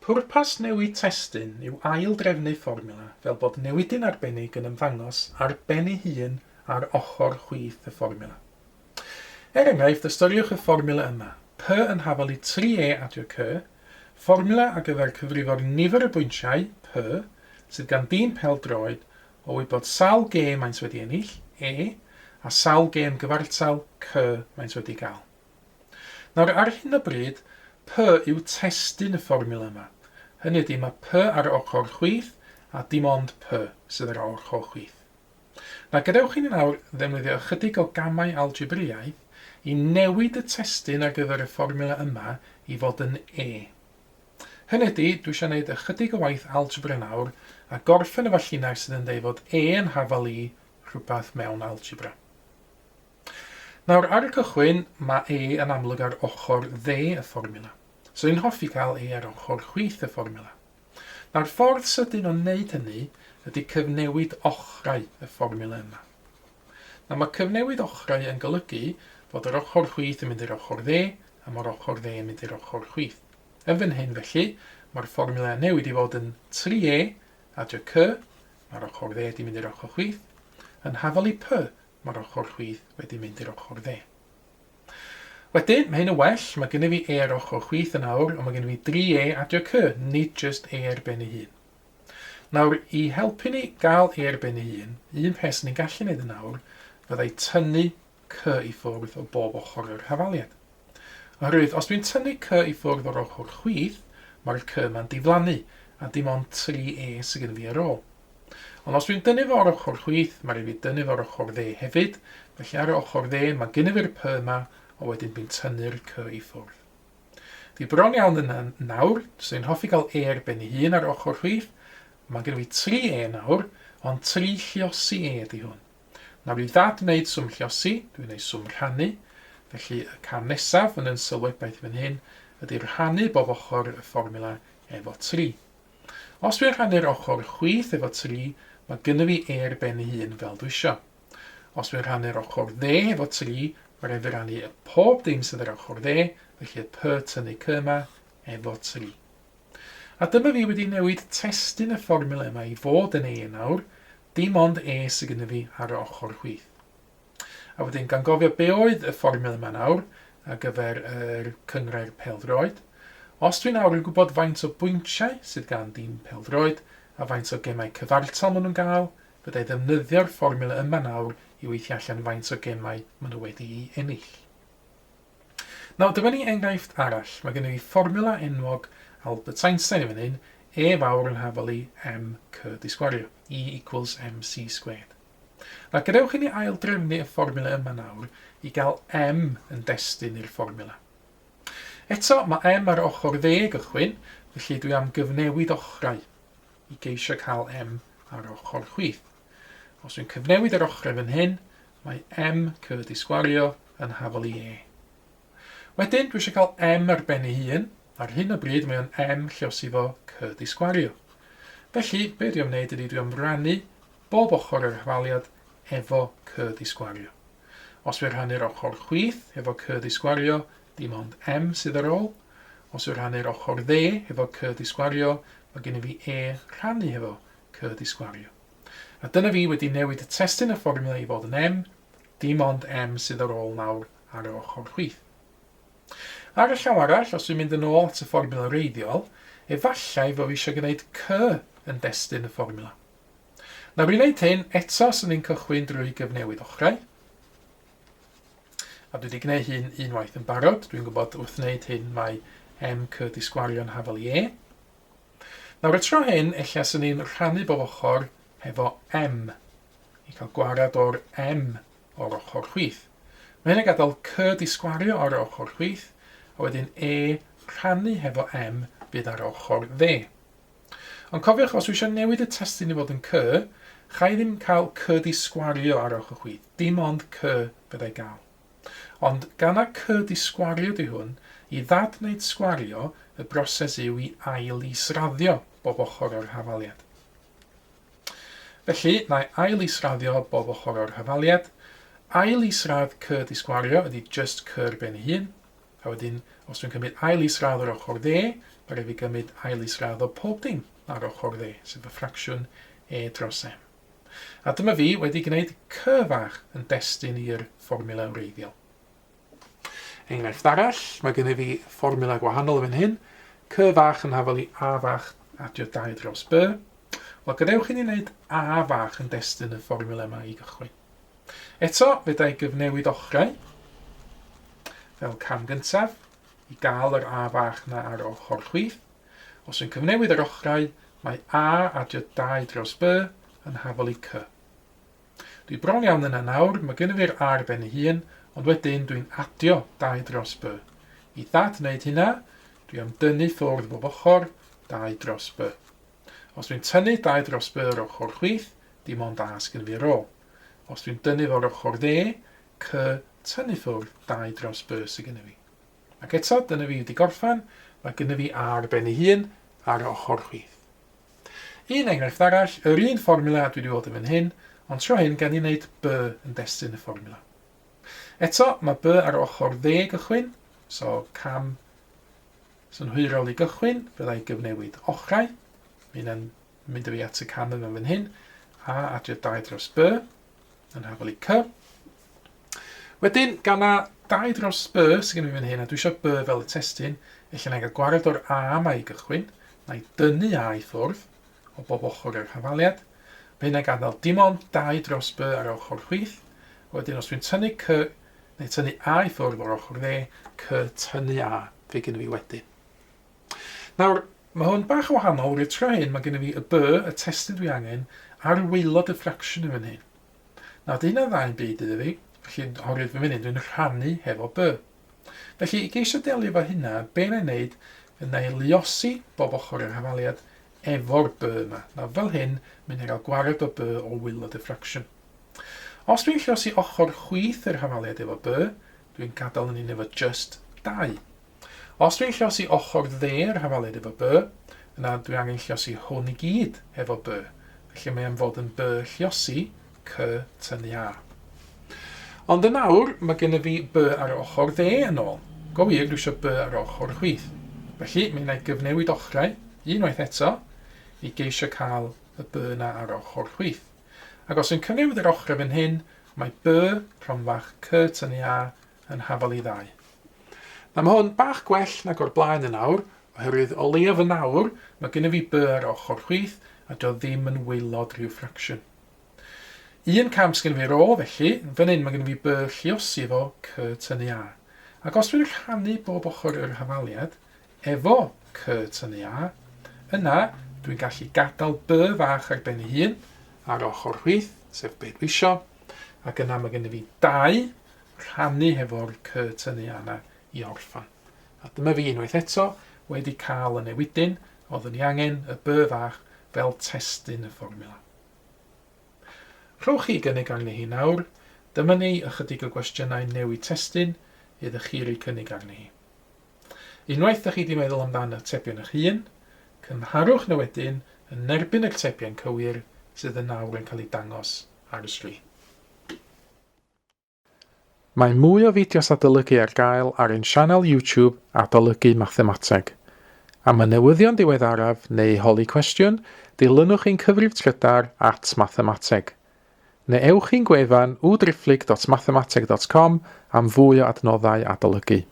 Pwrpas newid testun yw ail-drefnu fformiwla fel bod newidyn arbennig yn ymddangos ar ben ei hun ar ochr chwith y fformiwla. Er enghraifft, ystyriwch y fformiwla yma, P yn hafal i 3E adio C, fformiwla ar gyfer cyfrifo'r nifer o bwyntiau, P, sydd gan dîm pêl-droed o wybod sawl gêm maent wedi ennill, E, a sawl gêm gyfartal, C, maent wedi gael. Nawr, ar hyn o bryd, P yw testun y fformiwla yma. Hynny ydy, mae P ar y ochr chwith a dim ond P sydd ar y ochr chwith. Nawr, gadewch i ni nawr ddefnyddio ychydig o gamau algebraidd i newid y testun ar gyfer y fformiwla yma i fod yn E. Hynny ydy, dwi eisiau gwneud ychydig o waith algebra nawr a gorffen efo llinell sydd yn dweud fod E yn hafal i rhywbeth mewn algebra. Nawr, ar y cychwyn, mae E yn amlwg ar ochr dde y fformiwla. So ni'n hoffi cael E ar ochr chwith y fformiwla. Nawr, ffordd sydyn o wneud hynny ydy cyfnewid ochrau y fformiwla yma. Nawr, mae cyfnewid ochrau yn golygu fod yr ochr chwith yn mynd i'r ochr dde, a mae'r ochr dde yn mynd i'r ochr chwith. Yn fan hyn, felly, mae'r fformiwla yn newid i fod yn 3E adio C, mae'r ochr dde wedi mynd i'r ochr chwith, yn hafal i P, Mae'r ochr chwith wedi mynd i'r ochr dde. Wedyn, mae hyn yn well, mae gennyf fi E ar ochr chwith yn awr, ond mae gennyf fi 3E adio C, nid jyst E ar ben ei hun. Nawr, i helpu ni gael E ar ben ei hun, un peth sy'n ni'n gallu wneud yn awr fyddai tynnu C i ffwrdd o bob ochr yr hafaliad. Oherwydd, os dwi'n tynnu C i ffwrdd o'r ochr chwith, mae'r C yma'n diflannu, a dim ond 3E sydd gen fi ar ôl. Ond os dwi'n dynnu fo o'r ochr chwith, mae rhaid fi dynnu fo o'r ochr dde hefyd. Felly ar y ochr dde, mae gennyf fi'r P yma, a wedyn dwi'n tynnu'r C i ffwrdd. Dwi bron iawn yna nawr, so i'n hoffi cael E ar ben ei hun ar ochr chwith. Mae gennyf fi 3E nawr, ond 3 lliosi E ydy hwn. Nawr i ddad-wneud swm lliosi, dwi'n gwneud swm rhannu. Felly y cam nesaf yn yn sylwebaeth fan hyn ydy rhannu bob ochr y fformiwla efo 3. Os dwi'n rhannu'r ochr chwith efo 3, mae gynno fi E ar ben ei hun fel dwi isio. Os dwi'n rhannu'r ochr dde efo 3, mae rhaid fi rannu y pob dim sydd ar ochr dde, felly y P tynnu C yma, efo 3. A dyma fi wedi newid testun y fformiwla yma i fod yn E nawr, dim ond E sydd gynno fi ar y ochr chwith. A wedyn, gan gofio be oedd y fformiwla yma nawr ar gyfer yr cynghrair pêl-droed, os dwi'n awr yn gwybod faint o bwyntiau sydd gan dîm pêl-droed a faint o gemau cyfartal maen nhw'n gael, fydda i ddefnyddio'r fformiwla yma nawr i weithio allan faint o gemau maen nhw wedi'i ennill. Nawr, dyma ni enghraifft arall. Mae gennym ni fformiwla enwog Albert Einstein yn fan hyn, E fawr yn hafal i m c di sgwario, E equals mc squared. Nawr gadewch i ni ail-drefnu y fformiwla yma nawr i gael m yn destun i'r fformiwla. Eto, mae m ar ochr dde gychwyn, felly dwi am gyfnewid ochrau i geisio cael m ar ochr chwith. Os dwi'n cyfnewid yr ochrau fan hyn, mae m c di sgwario yn hafal i e. Wedyn, dwi eisiau cael m ar ben ei hun. Ar hyn o bryd mae o'n m lliosi fo c di sgwario. Felly, be dwi am wneud ydy dwi am rannu bob ochr yr hafaliad efo c di sgwario. Os dwi'n rhannu'r ochr chwith efo c di sgwario, dim ond m sydd ar ôl. Os dwi'n rhannu'r ochr dde efo c di sgwario, mae gen i fi e rhannu hefo c di sgwario. A dyna fi wedi newid y testun y fformiwla i fod yn m, dim ond m sydd ar ôl nawr ar yr ochr chwith. Ar y llaw arall, os dwi'n mynd yn ôl at y fformiwla wreiddiol, efallai fod fi eisiau gwneud c yn destun y fformiwla. Nawr i wneud hyn, eto swn i'n cychwyn drwy gyfnewid ochrau. A dwi wedi gwneud hyn unwaith yn barod. Dwi'n gwybod wrth wneud hyn mae m c di sgwario'n hafal i e. Nawr y tro hyn, ella swn i'n rhannu bob ochr hefo m i cael gwarad o'r m o'r ochr chwith. Mae hyn yn gadael c di sgwario ar y ochr chwith, a wedyn e rhannu hefo m fydd ar ochr dde. Ond cofiwch, os dwi eisiau newid y testun i fod yn c, cha i ddim cael c di sgwario ar ochr chwith, dim ond c fyddai gael. Ond gan na c di sgwario di hwn, i ddadwneud sgwario, y broses yw i ail israddio bob ochr o'r hafaliad. Felly, na i ail israddio bob ochr o'r hafaliad. Ail isradd c di sgwario ydy just c ar ben ei hun. A wedyn, os dwi'n cymryd ail isradd o'r ochr dde, mae rhaid fi gymryd ail isradd o pob dim ar ochr dde, sef y ffracsiwn E dros M. A dyma fi wedi gwneud C fach yn destun i'r fformiwla wreiddiol. Enghraifft arall, mae gennyf fi fformiwla gwahanol yn fan hyn, C fach yn hafal i A fach adio 2 dros B. Wel, gadewch i ni wneud A fach yn destun y fformiwla yma i gychwyn. Eto, fedra i gyfnewid ochrau fel cam gyntaf i gael yr A fach na ar ochr chwith. Os dwi'n cyfnewid yr ochrau, mae A adio 2 dros B yn hafal i C. Dwi bron iawn yna nawr, mae gennyf fi'r A ar ben ei hun, ond wedyn dwi'n adio 2 dros B. I ddad wneud hynna, dwi am dynnu ffwrdd bob ochr 2 dros B. Os dwi'n tynnu 2 dros B o'r ochr chwith, dim ond A sydd gen fi ar ôl. Os dwi'n dynnu fo'r ochr dde, C tynnu ffwrdd 2 dros B sydd gen fi. Ac eto, dyna fi wedi gorffen, mae gen fi A ar ben ei hun ar y ochr chwith. Un enghraifft arall, yr un fformiwla dwi wedi weld yn fan hyn, ond tro hyn gan i wneud B yn destun y fformiwla. Eto, mae B ar ochr dde gychwyn, so cam synhwyrol i gychwyn fyddai gyfnewid ochrau. Mae hynna'n mynd â fi at y cam yma fan hyn, a adio 2 dros B yn hafal i C. Wedyn, gan na 2 dros B sydd gen i fan hyn, a dwi eisiau B fel y testun, ella na i gael gwared o'r A yma i gychwyn, na i dynnu A i ffwrdd o bob ochr yr hafaliad. Mae hynna'n gadael dim ond 2 dros B ar ochr chwith. Wedyn, os dwi'n tynnu C, neu tynnu A i ffwrdd o'r ochr dde, C tynnu A, fe gen i fi wedyn. Nawr, mae hwn bach yn wahanol, oherwydd tro hyn mae gennym fi y B, y testun dwi angen, ar waelod y ffracsiwn yn fan hyn. Nawr, dy hynna'n dda i'm byd iddo fi, felly oherwydd fy munud dwi'n rhannu hefo B. Felly, i geisio delio efo hynna, be na i wneud, fe na i luosi bob ochr yr hafaliad efo'r B yma. Nawr, fel hyn, mae'n i gael gwared o B o waelod y ffracsiwn. Os dwi'n lluosi ochr chwith yr hafaliad efo B, dwi'n gadael yn un efo just 2. Os dwi'n llosi ochr dde yr hafaliad efo B, yna dwi angen llosi hwn i gyd efo B. Felly mae am fod yn B llosi C tynnu A. Ond yn awr, mae gennyf fi B ar y ochr dde yn ôl. Go wir, dwi eisiau B ar y ochr chwith. Felly, mi wna i gyfnewid ochrau, unwaith eto, i geisio cael y B yna ar y ochr chwith. Ac os dwi'n cyfnewid yr ochrau fan hyn, mae B, rhomfach C tynnu A, yn hafal i ddau. Nawr mae hwn bach gwell nag o'r blaen yn awr, oherwydd o leiaf yn awr mae gennyf fi B ar ochr chwith a dio ddim yn waelod rhyw ffracsiwn. Un cam sgen fi ar ôl felly, fan hyn mae gennyf fi B lluosi efo C tynnu A. Ac os dwi'n rhannu bob ochr yr hafaliad efo C tynnu A, yna dwi'n gallu gadael B fach ar ben ei hun ar ochr chwith, sef be dwi isio, ac yna mae gennyf fi 2 rhannu hefo'r cy tynnu ana i orffan. A dyma fi unwaith eto wedi cael y newidyn oeddwn i angen, y by fach, fel testun y fformiwla. Rhowch chi gynnig arni hi nawr. Dyma ni ychydig o gwestiynau newid testun iddo chi roi cynnig arni hi. Unwaith dych chi wedi meddwl amdan atebion eich hun, cymharwch nhw wedyn yn erbyn yr atebion cywir sydd yn awr yn cael eu dangos ar y sgrin. Mae mwy o fideos adolygu ar gael ar ein sianel YouTube Adolygu Mathemateg. Am y newyddion diweddaraf neu holi cwestiwn, dilynwch ein cyfrif trydar at mathemateg. Neu ewch i'n gwefan www.mathemateg.com am fwy o adnoddau adolygu.